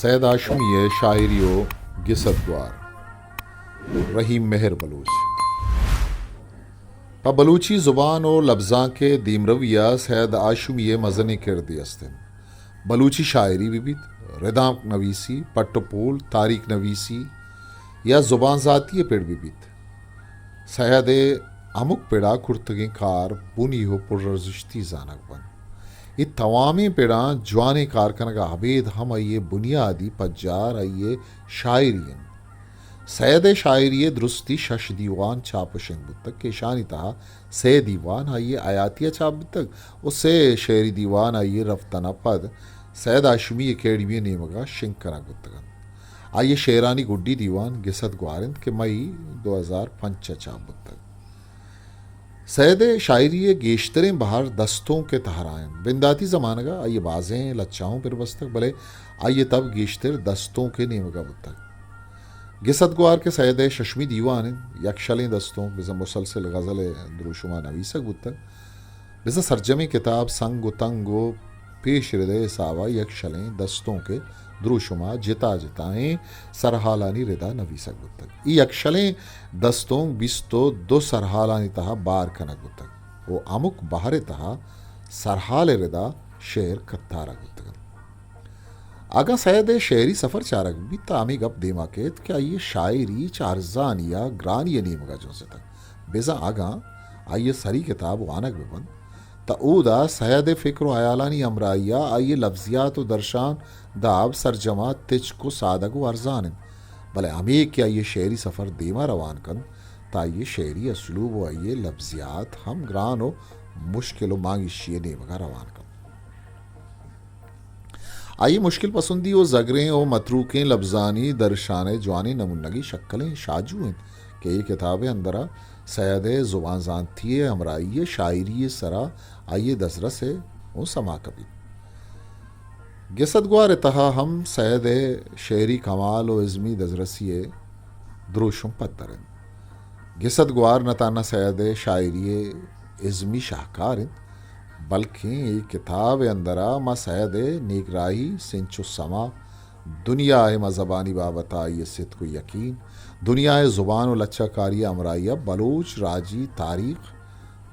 سید ہاشمی ءِ شاعری ءُ گسد گوار۔ رحیم مہر بلوچ۔ پہ بلوچی زبان ءُ لبزانک ءِ دیمروی ءَ سید ہاشمی ءِ مزنیں کردے است انت۔ بلوچی شاعری بہ بیت، ردانک نویسی، پٹ ءُ پول، تاریخ نویسی یا زبان زانتی ءِ پڑ بہ بیت، سید ءِ ہمک پڑ ءَ کرتگیں کار بنی ءُ پرارزشتی زانگ بنت۔ اے توامیں پڑاں جوانیں کار کنگ ءَ ابید ہم آئی ءِ بنیادی پجار آئی ءِ شاعری انت۔ سید ءِ شاعری ءِ درستی شش دیوان چاپ ءُ شنگ بوتگ کہ اشانی تہا سئے دیوان آئی ءِ حیاتی ءَ چاپ بوتگ ءُ سئے شعری دیوان آئی ءِ رفتن ءَ پد سید ہاشمی اکیڈمی ءِ نیمگ ءَ شنگ کنگ بوتگ انت۔ آئی ءِ شعرانی گڈی دیوان گسد گوار انت کہ مئی دو ہزار پنچ ءَ چاپ بوتگ۔ سید ءِ شاعری ءِ گیشتریں بہر دستونک ءِ تہا انت۔ بنداتی زمانگ ءَ آئی ءِ بازیں لچہ اوں پر بستگ، بلے آئی ءِ تب گیشتر دستونک ءِ نیمگ ءَ بوتگ۔ گسد گوار کہ سید ءِ ششمی دیوان انت، یکشلیں دستونک بزاں مسلسل غزل ءِ دروشم ءَ نویسگ بوتگ۔ بزاں سرجمیں کتاب سنگ ءُ تنگ ءُ پیش رد ءِ حساب ءَ یکشلیں دستونک ءِ دروشم ءَ جتا جتائیں سرحالانی رد ءَ نویسگ بوتگ۔ اے یکشلیں دستونک بیست ءُ دو سرحالانی تہا بار کنگ بوتگ ءُ ہمک بہر ءِ تہا سرحال ءِ رد ءَ شعر کتارگ بوتگ انت۔ اگاں سید ءِ شعری سفر چارگ بیت، تہ ہمے گپ دیما کیت کہ آئی ءِ شاعری چہ ارزانی ءَ گرانی ءِ نیمگ ءَ جنزتگ۔ بزاں اگاں آئی ءِ سری کتاب وانگ بہ بنت، تہ اودا سید ءِ فکر ءُ ہیالانی ہمراہی ءَ آئی ءِ لفظیات ءُ درشان داب سرجم ءَ تچک ءُ سادگ ءُ ارزان انت، بلے ہمے کہ آئی ءِ شعری سفر دیما روان کنت، تہ آئی ءِ شعری اسلوب ءُ آئی ءِ لفظیات ہم گران ءُ مشکل ءُ مانگیشی ءِ نیمگ ءَ روان کنت۔ آئی ءِ مشکل پسندی ءُ زگریں ءُ متروکیں لبزانی درشان ءِ جوانیں نمونگی شکلیں شاجو انت کہ اے کتاب ءِ اندر ءَ سید ءِ زبان زانتی ءِ ہمراہی ءِ شاعری ءِ سرا آئی ءِ دزرس ءَ اوں سما کپیت۔ گسد گوار ءِ تہا ہم سید ءِ شعری کمال ءُ ازمی دزرسی ءِ دروشم پدر انت۔ گسد گوار نہ تہنا سید ءِ شاعری ءِ ازمی شاہکار انت، بلکیں اے کتاب ءِ اندر ءَ ما سید ءِ نیگراہی، سنچ ءُ سما، دنیا ءِ مذہبانی بابت ءَ آئی ءِ ستک ءُ یقین، دنیا ءِ زبان ءُ لچہ کاری ءِ ہمراہی ءَ بلوچ راجی تاریخ،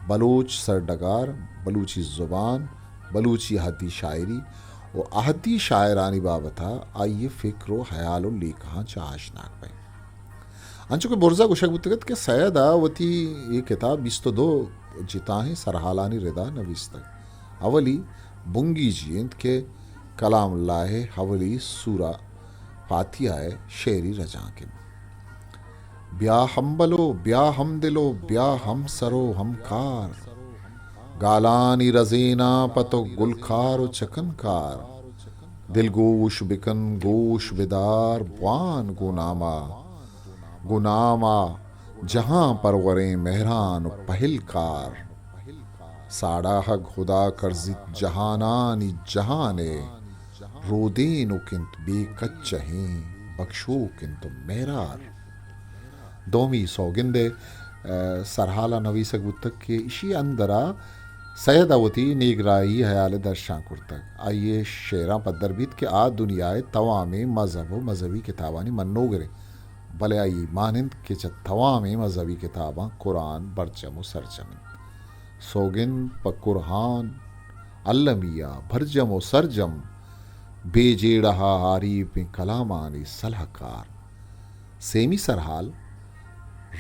بلوچ سرڈگار، بلوچی زبان، بلوچی اہدی شاعری ءُ اہدی شاعرانی بابت ءَ آئی ءِ فکر ءُ ہیال ءُ لیکہاں چہ آشناک بئیں۔ انچو کہ برزا گوشگ بوتگ ات کہ سید ءَ وتی اے کتاب بیست ءُ دو جتاہیں سرحالانی ردا نویستگ۔ اولی بنگیجی انت کہ کلام اللہ ءِ اولی سورہ فاتحہ ءِ شعری رجانک انت۔ بیا ہمبل ءُ بیا ہمدل ءُ بیا ہمسر ءُ ہمکار، گالانی رزیناں پہ تو گلکار ءُ چکنکار۔ دلگوش بکن، گوش بدار، بوان گوں ناما، گوں ناما جہاں پروریں مہران ءُ پہلکار۔ ساڑاہگ ہدا کرزیت جہانانی جہان ءَ، رودینک انت بے کچہیں، بکشوک انت مہرار۔ دومی سوگند ءِ، ءَ، سرحال ءَ نویسگ بوتگ کہ ایشی اندر ءَ سید ءَ وتی نیگراہی ہیال ءِ درشان کرتگ۔ آئی ءِ شعراں پدر بیت کہ آ دنیا ءِ توامیں مذہب ءُ مذہبی کتابانی منوگر انت، بلے آئی ءَ ایمان انت کہ چہ توامیں مذہبی کتاباں قرآن برجم ءُ سرجم انت۔ سوگند پہ قرآن المی ءَ برجم ءُ سرجم، بے جیڑہ ءَ آریپیں کلامانی سلاہکار۔ سیمی سرحال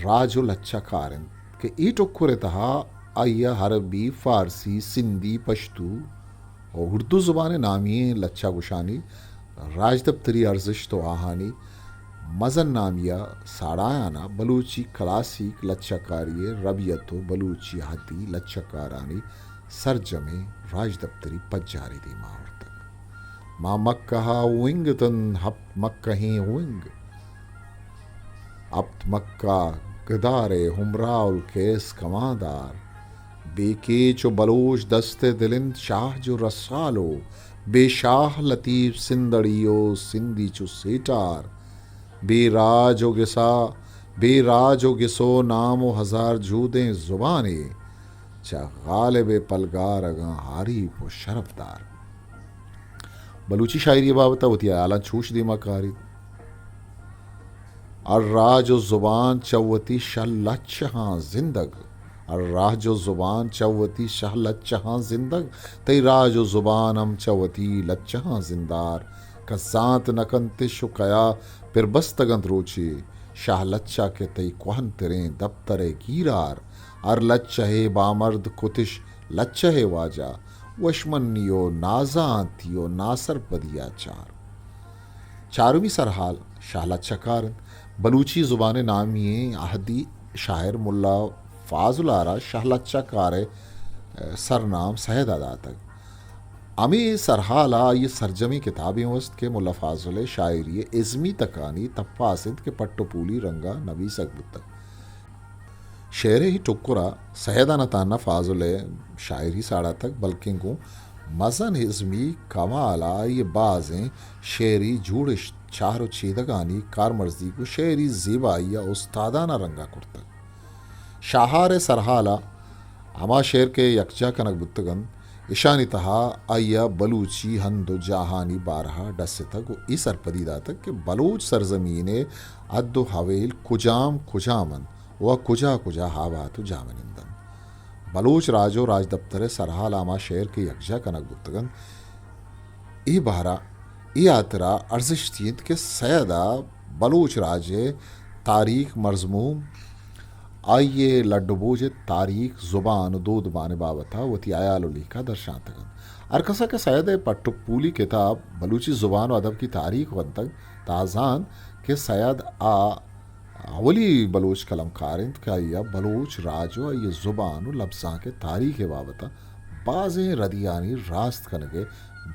راج ءُ لچہ کار انت کہ اے ٹکر ءِ تہا آئی ءَ عربی، فارسی، سندھی، پشتو ءُ اردو زبان ءِ نامی ئیں لچہ گوشانی راجدپتری ارزشت ءُ آہانی مزن نامی ءَ ساڑایان ءَ بلوچی کلاسیک لچہ کاری ءِ ربیت ءُ بلوچی اہدی لچہ کارانی سرجمیں راجدپتری پجارے دیما آورتگ۔ ماں مکہ ءَ اونگ اتن ہپت مکہیں اونگ۔ ہپت مکہ گدار ءِ ہمراہ القیس کماندار۔ بے کیچ ءُ بلوچ دست ءِ دل انت شاہ جو رسالو۔ بے شاہ لطیف سندڑی ءُ سندھی چو سیٹار۔ بے راج ءُ گسا، بے راج ءُ گس ءُ نام ءُ ہزار جودیں زبانے، چہ غالب ءِ پلگار اگاں عاریف ءُ شرفدار۔ بلوچی شاعری ءِ بابت ءَ وتی ہیالاں چوش دیما کاریت: ہر راج و زبان چہ وتی شہ لچہاں زندگ، ہر راج و زبان چہ وتی شہ لچہاں زندگ، تئی راج و زبان ہم چہ وتی لچہاں زندار۔ کس زانت نہ کنتش و کیا پر بستگ انت روچے، شہ لچہ کہ تئی کوہن تریں دپتر ءِ گیرار۔ ہر لچہ ءِ بامرد کتش لچہ ءِ واجہ، وشمنی و نازانتی و ناسرپدی ءَ چار۔ چارمی سرحال شہ لچہ کار انت۔ بلوچی زبان ءِ نامی ئیں اہدی شاعر ملا فاضل ءَ را شہ لچہ کار ءِ سرنام سید ءَ داتگ۔ ہمے سرحال ءَ آئی ءِ سرجمیں کتابے ہم است کہ ملا فاضل ءِ شاعری ءِ ازمی تکانی تپاس انت کہ پٹ و پولی رنگ ءَ نبیسگ بوتگ۔ شعر ءِ اے ٹکر ءَ سید ءَ نہ تہنا فاضل ءِ شاعری ساڑاتگ، بلکیں گوں مزن ازمی کمال ءَ آئی ءِ بازیں شعری جوڑشت، چہر و چیدگانی کارمرزی گوں شعری زیبائی ءَ استادانہ رنگ ءَ کرتگ۔ شاہار ءِ سرحال ءَ ہما شعر کہ یکجاہ کنگ بوتگ انت، اشانی تہا آئی ءَ بلوچی ہند و جاہانی بارہ ءَ ڈستگ و اے سرپدی داتگ کہ بلوچ سرزمین ءِ حد و حویل کجام کجام انت و کجا کجا آبات و جاہمنند انت۔ بلوچ راج و راجدپتر ءِ سرحال ءَ ہما شعر کہ یکجاہ کنگ بوتگ انت، اے بہر ءَ اے ہاترا ارزشتی انت کہ سید ءَ بلوچ راج ءِ تاریخ، مرزموم، آئی ءِ لڈ و بوج ءِ تاریخ، زبان و دودمان ءِ بابت ءَ وتی ہیال و لیکہ درشانتگ انت۔ ہر کس ءَ کہ سید ءِ پٹ و پولی کتاب بلوچی زبان و ادب کی تاریخ ونتگ، تہ آ زانت کہ سید ءَ اولی بلوچ قلمکار انت کہ آئی ءَ بلوچ راج و آئی ءِ زبان و لبزانک ءِ تاریخ ءِ بابت ءَ بازیں ردیانی راست کنگ ءِ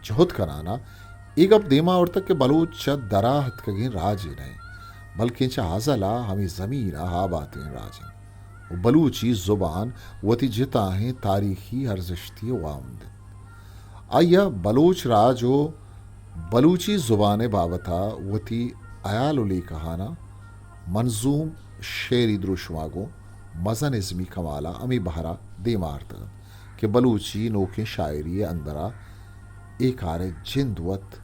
جہد کنان ءَ اے گپ دیما آورتگ کہ بلوچ چہ درا اتکگیں راجے نہ انت، بلکیں چہ ازل ءَ ہمے زمین ءَ آباتیں راج انت و بلوچی زبان وتی جتاہیں تاریخی ارزشتے ءِ واہند انت۔ آئی ءَ بلوچ راج و بلوچی زبان ءِ بابت ءَ وتی ہیال و لیکہاناں منظوم شعری دروشم ءَ گوں مزن ازمی کمال ءَ ہمے بہر ءَ دیما آرتگ انت کہ بلوچی نوکیں شاعری ءِ اندر ءَ اے کار ءِ جند وت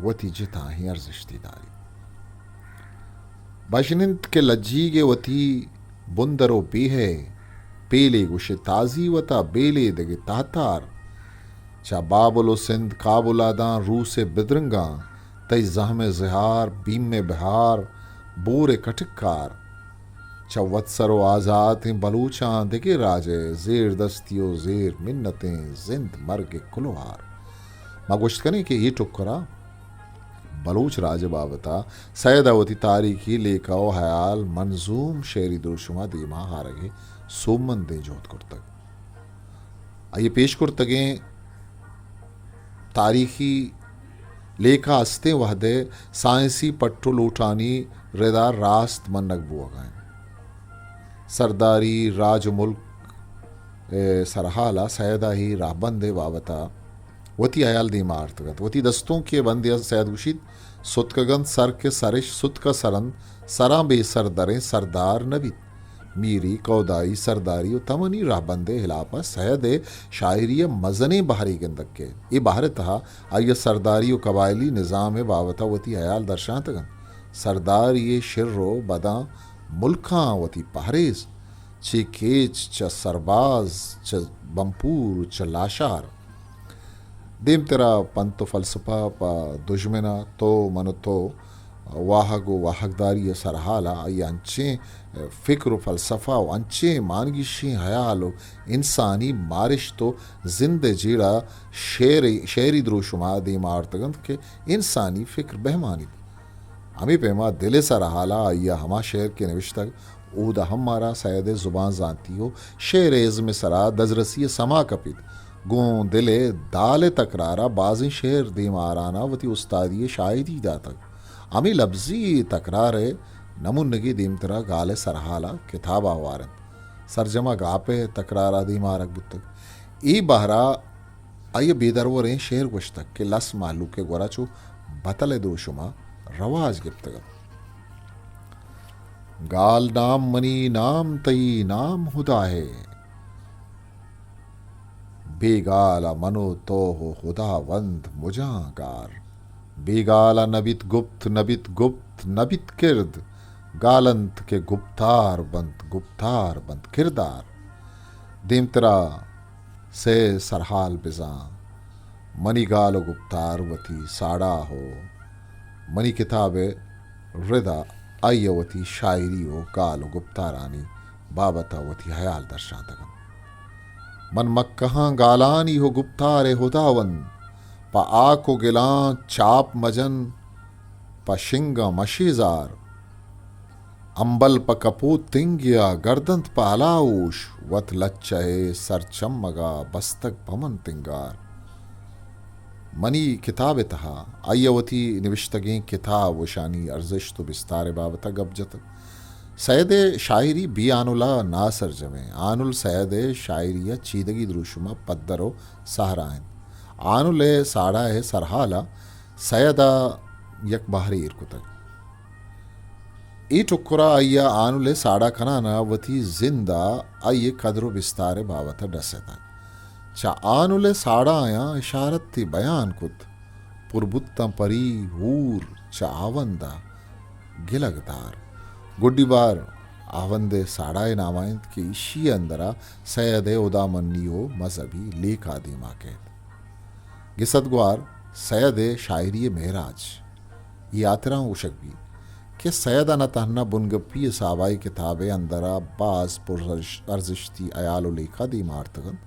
وتی جتاہیں ارزشتے داریت۔ بژن انت کہ لجیگ ءَ وتی بندر و بیہ ءَ، پیلے گوش ئے تازی وتا، بیلے دگہ تہتار۔ چہ بابل و سندھ کابل ءَ داں روس ءِ بدرنگاں، تئی زہم ءِ زہار، بیم ءِ بہار، بور ءِ کٹکار۔ چہ وتسر و آزاتیں بلوچاں دگہ راج ءِ زیردستی و زیر منتیں زند مرگ ءِ کلوہار۔ ما گوشت کنیں کہ اے ٹکر ءَ بلوچ راج ءِ بابت ءَ سید ءَ وتی تاریخی لیکہ و ہیال منظوم شعری دروشم ءَ دیما آرگ ءِ سوبمندیں جہد کرتگ۔ آئی ءِ پیش کرتگیں تاریخی لیکہ استیں وہد ءِ سائنسی پٹ و لوٹانی ردا راست منگ بوہگ ءَ انت۔ سرداری، راج و ملک ءِ سرحال ءَ سید ءَ اے راہبند ءِ بابت ءَ وتی ہیال دیما آرتگ انت۔ وتی دستونکے ءِ بندے ءَ سید گوشیت، ستکگ انت سر کہ سرش ستک ءَ سر انت، سراں بے سر دریں سردار نہ بیت۔ میری، کودائی، سرداری و تمنی راہبند ءِ ہلاپ ءَ سید ءِ شاعری ءِ مزنیں بہرے گندگ کئیت۔ اے بہر ءِ تہا آئی ءَ سرداری و قبائلی نظام ءِ بابت ءَ وتی ہیال درشانتگ انت۔ سرداری ءِ شر و بداں ملکاں وتی پہریز، چہ کیچ، چہ سرباز، چہ بمپور، چہ لاشار۔ دیمترا پنت و فلسفہ پہ دژمن ءَ تو من و تو واہگ و واہگداری ءِ سرحال ءَ آئی ءَ انچیں فکر و فلسفہ و انچیں مانگیشیں ہیال و انسانی مارشت و زند ءِ جیڑہ شعر، شعری دروشم ءَ دیما آرتگ انت کہ انسانی فکر بہمانیت۔ ہمے پیما دل ءِ سرحال ءَ آئی ءَ ہما شعر کہ نوشتگ، اودا ہم مارا سید ءِ زبان زانتی و شعر ءِ ازم ءِ سرا دزرسی ءِ سما کپیت۔ گوں دل ءِ دال ءِ تکرار ءَ بازیں شعر دیما آران ءَ وتی استادی ءِ شاہدی داتگ۔ ہمے لبزی تکرار ءِ نمونگے دیمترا گال ءِ سرحال ءَ کتاب ءَ ہوار انت۔ سرجم ءَ گاپ ءِ تکرار ءَ دیما آرگ بوتگ۔ اے بہر ءَ آئی ءَ بے دروریں شعر گوشتگ کہ لس مہلوک ءِ گورا چو بتل ءِ دروشم ءَ رواج گپتگ ات۔ گال نام منی نام تئی نام ہدا ہے، بے گال ءَ من ءُ تو ءُ ہداوند مجاں گار۔ بے گال ءَ نہ بیت گپت، نہ بیت گپت، نہ بیت کرد۔ گال اَنت کہ گپتار بنت، گپتار بنت کردار۔ دیمترا سئے سرحال بزاں، منی گال ءُ گپتار وتی ساڑا ءُ منی کتاب ءِ رد ءَ آئی ءَ وتی شاعری ءُ گال ءُ گپتارانی بابت ءَ وتی ہیال درشانتگ اَنت۔ من مکہاں گالانی ءُ گپتار ءِ ہداوند، پہ آک ءُ گلاں چاپ مجن، پہ شنگاں مشیزار۔ امبل پہ کپوت تنگیا، گردنت پہ ہلاہوش، وت لچہ ءِ سرچمگا بستگ پہ من تنگار۔ منی کتاب ءِ تہا آئی ءَ وتی نبشتگیں کتاب ءُ اشانی ارزشت ءُ بستار ءِ بابت ءَ گپ جتگ۔ سید ءِ شاعری بے آنل ءَ ناسرجم ایں۔ آنل سید ءِ شاعری ءِ چیدگی دروشم ءِ پدر ءُ سہرا اِنت۔ آنل ءِ ساڑا ءِ سرحال ءَ سید ءَ یک بہرے ایر کتگ۔ اے ٹکر ءَ آئی ءَ آنل ءِ ساڑا کنان ءَ وتی زند ءَ آئی ءِ کدر ءُ بستار ءِ بابت ءَ ڈسیتگ۔ چہ آنل ءِ ساڑایاں اشارتے بیان کت، پر بوتاں پری ہور چہ ہاوند ءَ گلگ دار۔ گڈی بار ہاوند ءِ ساڑا ءِ نام ءَ اِنت کہ ایشی ءِ اندر ءَ سید ءِ ہدامنی ءُ مذہبی لیکہ ءَ دیما کئیت۔ گسد گوار سید ءِ شاعری ءِ معراج۔ اے ہاتراں گوشگ بیت کہ سید ءَ نہ تہنا بنگپی حساب ءَ اے کتاب ءِ اندر ءَ باز پر ارزشتی ہیال ءُ لیکہ دیم ءَ آرتگ اَنت،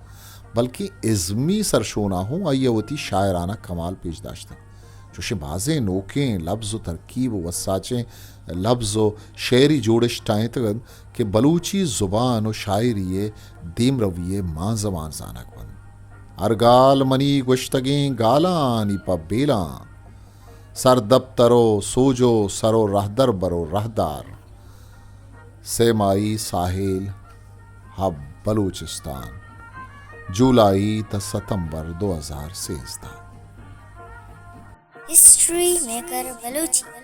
بلکیں ازمی سرشون ءَ ہوں آئی ءَ وتی شاعرانہ کمال پیش داشتگ۔ چوشیں بازیں نوکیں لبز ءُ ترکیب ءُ وساچیں لبز ءُ شعری جوڑشت ٹاہینتگ اَنت کہ بلوچی زبان ءُ شاعری ءِ دیمروی ءِ مانزمان زانگ بنت۔ ہر گال منی گوشتگیں گالانی پہ بیلاں، سر دپتر ءُ سوج ءُ سر ءُ رہدر بر ءُ رہدار۔ سیمائی ساحل، حب بلوچستان، جولائی تا ستمبر دو ہزار سیزدہ۔ History maker Balochi.